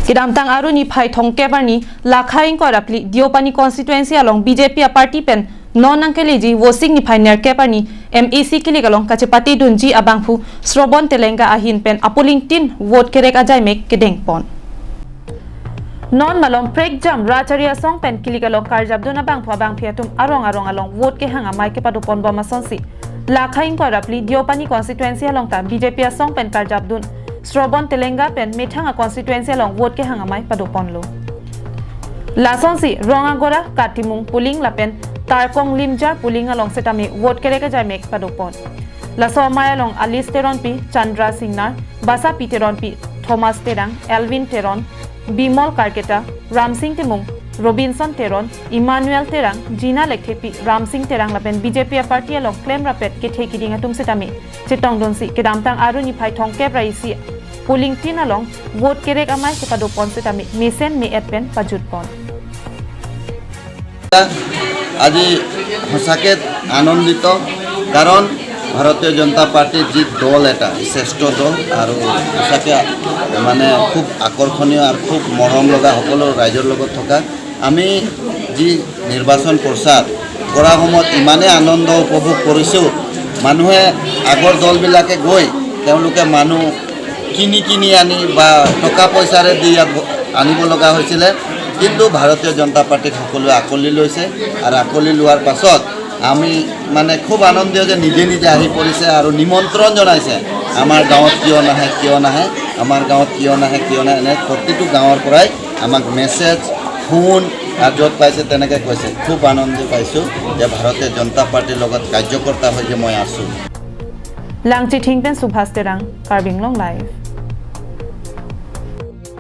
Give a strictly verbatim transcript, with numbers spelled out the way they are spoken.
Kedamtang Aru niphai thomkep arni Lakha ingkoi ra phli Deopani constituency along B J P aparty pen non nangkeleji Vosik niphai nerkep arni M A C kilik along kachepatedunji abangphu Srobon Telenga ahin pen apolling tin vote kerek ajaimek kedengpon. Non malom prekjam Rachari asong pen kilik along karjapdun abangphu abangphi atum arong arong along vote kehang amei kepadoponbom asonsi Lakha ingkoi ra phli Deopani constituency along ta B J P asong pen karjapdun Srobon Telenga pen methang a constituency along vote kehang amei padoponlo. Lasonsi Rongagora, Katimung polling lapen Tarkong Limjar polling along setame vote kerek ajaimek padopon. Laso amei along Alice Teronpi, Chandra Singnar, Basapi Teronpi, Thomas Terang, Elvin Teron, Bimol Karketa, Ramsing Timung, Robinson Teron, Emmanuel Terang, Gina Lekthepi, Ramsing Terang lapen B J P aparty along klem rapet kethe kiding atum setame chetongdunsi kedamtang Aru niphai thomkep ra isi polling tin along vote kerek amei kepadopon setame mesen me-et pen pajutpon. আজি সঁচাকে আনন্দিত, কাৰণ ভাৰতীয় জনতা পাৰ্টি যি দল এটা শ্ৰেষ্ঠ দল আৰু সঁচাকে মানে খুব আকৰ্ষণীয় আৰু খুব মৰম লগা সকলো ৰাইজৰ লগত থকা আমি যি নিৰ্বাচন প্ৰচাৰ কৰা সময়ত ইমানেই আনন্দ উপভোগ কৰিছোঁ। মানুহে আগৰ দলবিলাকে গৈ তেওঁলোকে মানুহ কিনি কিনি আনি বা টকা পইচাৰে দি ইয়াত আনিব লগা হৈছিলে, কিন্তু ভাৰতীয় জনতা পাৰ্টিক সকলোৱে আঁকোৱালি লৈছে আৰু আঁকোৱালি লোৱাৰ পাছত আমি মানে খুব আনন্দিত যে নিজে নিজে আহি পৰিছে আৰু নিমন্ত্ৰণ জনাইছে, আমাৰ গাঁৱত কিয় নাহে, কিয় নাহে, আমাৰ গাঁৱত কিয় নাহে, কিয় নাহে, এনে প্ৰতিটো গাঁৱৰ পৰাই আমাক মেছেজ, ফোন আৰু য'ত পাইছে তেনেকে কৈছে। খুব আনন্দ পাইছোঁ যে ভাৰতীয় জনতা পাৰ্টিৰ লগত কাৰ্যকৰ্তা হৈ যে মই আছোঁ। Langchithing pen Subhas Terang, Karbi Anglong Live.